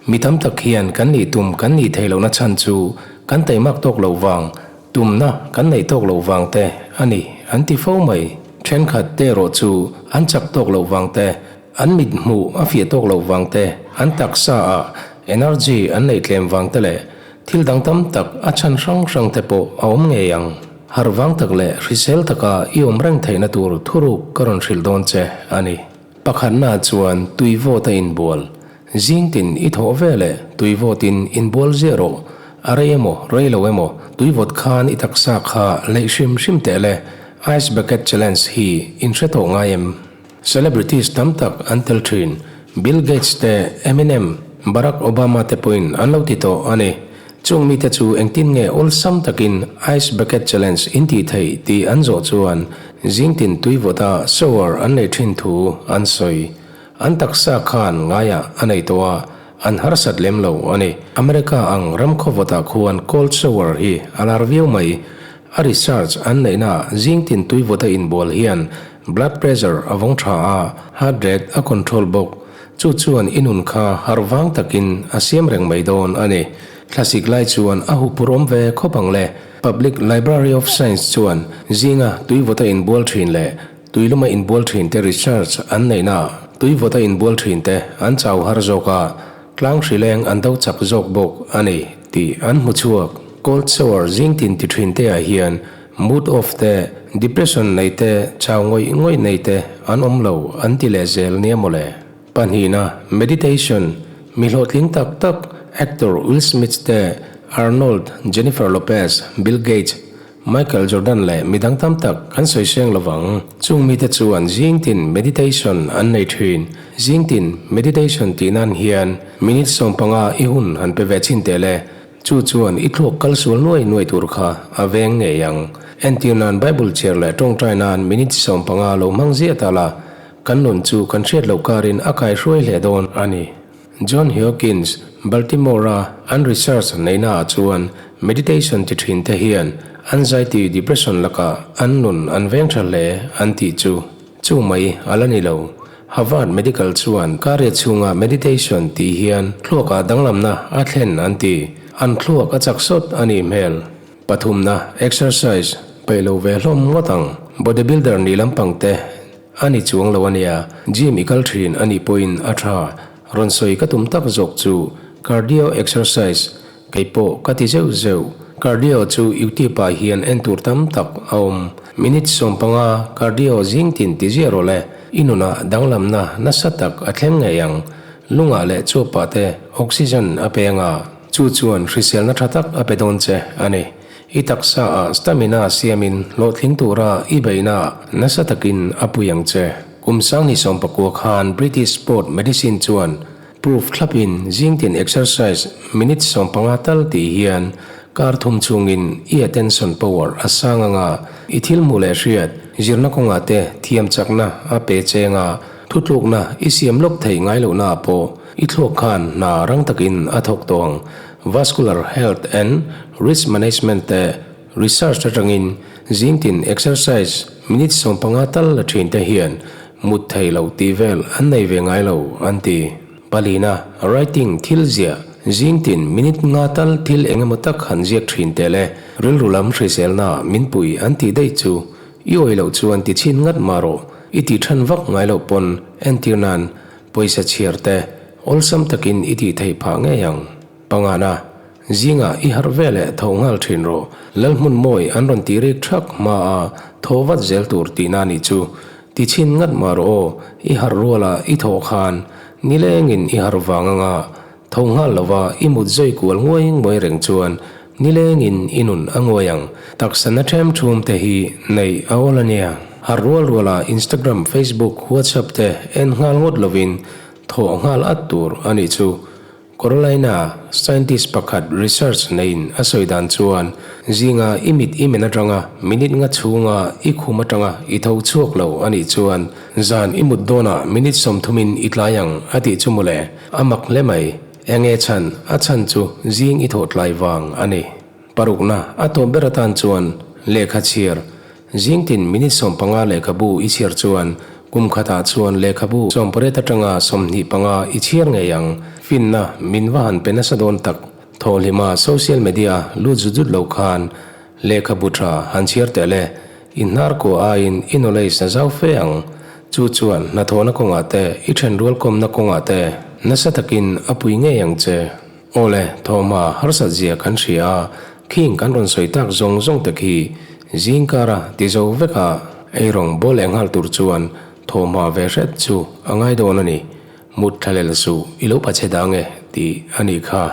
Mi tam tak hian kan nih tum kan nih theih lohna chhan chu kan taimak tawk loh vang, tumna kan neih tawk loh vang te a ni an ti fo mai. Thenkhat te erawh chu an chak tawk loh vang te, an mit hmuh a fiah tawk loh vang te, an taksa ah energy an neih tlem vang te leh thil dang tam tak a chhan hrang hrang te pawh a awm ngei ang. Harh vang tak leh hrisel taka i awm reng theihna tur thuruk ka rawn hrilh dawn che a ni. Pakhatna chuan tui vawt a inbual. Zing tin i thawh ve leh tui vawtin inbual ziah rawh. A rei emaw, rei lo emaw, tui vawt khan i taksa kha leih hrim hrim teh le. Ice Bucket Challenge hi in hre tawh ngai em? Celebrities tam tak an tel thin. Bill Gates te, Eminem, Barack Obama te pawhin an lo ti tawh a ni. Chung mite chu engtin nge awlsam takin Ice Bucket Challenge in tih theih tih an zawh chuan zing tin tui vawta shower an neih thin thu an sawi. An taksa khan ngaiah a nei tawh a, an harsat lem lo a ni. America ang ram khawvawtah khuan cold shower hi a lar viau mai. A research an neihna zing tin tuivawta inbual hian blood pressure a vawng tha a, heart rate a control bawk. Chu chuan i nun kha harh vang takin a siam reng mai dawn a ni. Thlasik lai chuan a huphur awm ve khawp ang le. Public Library of Science chuan zinga tuivawta inbual thin leh Tuiluma inbual thinte research an neihna ah tuivawta inbual thinte an chau har zawk a, tlang hrileng an do chak zawk bawk a ni tih an hmu chhuak. Cold shower zing tin ti thinte ah hian mood off te, depression nei te, chau ngawih ngawih nei te an awm lo an ti leh zel nia mawle. Pahnihna, meditation, mi hlawhtling tak tak actor Will Smith te, Arnold, Jennifer Lopez, Bill Gates, Michael Jordan leh midang tam tak kan sawi seng lovang. Chung mite chuan zing tin meditation an nei thin. Zing tin meditation tih nan hian minute 15 i hun han pe ve chin teh le. Chu chuan i thluak kal sual nuai nuai tur kha a veng ngei ang. Entir nan Bible chhiar leh tawngtai nan minute 15 lo hmang ziah ta la, kan nun chu kan hriat loh karin a kaihruai hle dawn a ni. John Hawkins, Baltimore-a an research neihnaah chuan meditation ti thinte hian anxiety depression lakah an nun an veng tha hle an tih chu. Chu mai a la ni lo. Harvard Medical chuan karriat chhunga meditation tih hian thluakah danglamna a thlen an ti. An thluak a chak sawt a nih hmel. Pathumna, exercise, peih lo ve hlawm ngawt ang. Bodybuilder nih lampang te A ni chuang lo a nia, gym i kal thin a nih pawhin a tha. Rawn sawi ka tum tak zawk chu cardio exercise kei pawh ka ti zeuh zeuh. Cardio chu youtube ah hian en tur tam tak a awm. Minute 15 cardio zing tin ti ziah rawh le, i nunah danglamna nasa tak a thleng ngei ang. Lungah leh chuapah te oxygen a peng a, chu chuan hriselna tha tak a pe dawn che a ni. I taksa ah stamina siamin hlawhtling tura i beihna nasa takin a pui ang che. Kum sangni 19 khan British Sport Medicine chuan proof thlapin zingtin exercise minute 15 tal tih hian kar thum chungin i attention power a sang anga i thil hmuh leh hriat zirna kawngah te thiam chakna a pe cheng a, thutlukna i siam lawk theih ngai lohna ah pawh i thluak khan hna rang takin a thawk tawh ang. Vascular Health and Risk Management te research atangin zingtin exercise minute 15 tal la thin te hian mut thei loh tih vel an nei ve ngai lo an ti. Palina, writing thil ziah zingtin minute nga tal thil eng emaw tak han ziak thin teh le rilru lam hriselna min pui an tih daih chu i awih loh chuan ti chhin ngat mah rawh i tih than vak ngai loh pawn entir nan pawisa chhiar te Awlsam takin i tih theih phah ngei ang. Pangana, zingah i harh ve leh tho nghal thin rawh. Lalhmun mawi an rawn tih rik thak hma a tho vat zel tur tihna nih chu. Ti chhin ngat mah rawh aw, i harh ruala i thawh khan nilengin i harh vang anga tho nghal lova i mut zui kual nguai nguai reng chuan nilengin i nun a nguai ang. Taksa na them thum te hi neih a awl a nia. Harh rual ruala Instagram, Facebook, WhatsApp te en nghal ngawt lovin Thawh nghal at tur a nih chu. Carolina scientist pakhat research neiin a sawi dan chuan zinga i mit i men atanga minute nga chhunga i khum atanga i tho chhuak lo a nih chuan zan i mut dawnah minute 30 in i tlai ang a tih chu mawle. A mak hle mai. Enge chhan? A chhan chu zing i thawh tlai vang a ni. Parukna a tawp ber atan chuan lehkha chhiar. Zingtin minute 15 lehkhabu i chhiar chuan. Kum khatah chuan lehkhabu 18 atanga 25 i chhiar ngei ang. Finna min va han pe nasa dawn tak. Thawhhlima social media lut zut zut lo khan lehkhabu tha han chhiar teh le. I hnar kuah aiin i knowledge a zau fe ang. Chu chuan hnathawhna kawngah te, i thenrual kawmna kawngah te nasa takin a pui ngei ang che. Awle, thawhhma harsat zia kan hria a, khing kan rawn sawi tak zawng zawng te khi zingkara ti zo vek a, eirawng bawl leh nghal tur chuan thawhhma ve hret chu a ngai dawn a ni. Mut thlalel suh, i lo pachhe dang e tih a nih kha.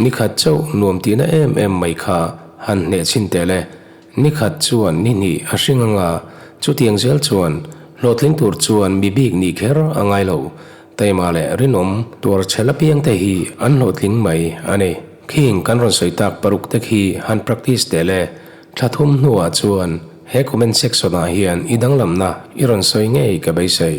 Nikhat chauh nuam tihna em em mai kha han hneh chhin teh le. Nikhat chuan ni hnih a hring anga, chutiang zel chuan hlawhtling tur chuan mi bik nih kher a ngai lo. Taima leh rinawm tuar chhel apiang te hi an hlawhtling mai a ni. Khing kan rawn sawi tak paruk te khi han practice teh le, thla thum hnuah chuan he comment section ah hian i danglamna i rawn sawi ngei ka beisei.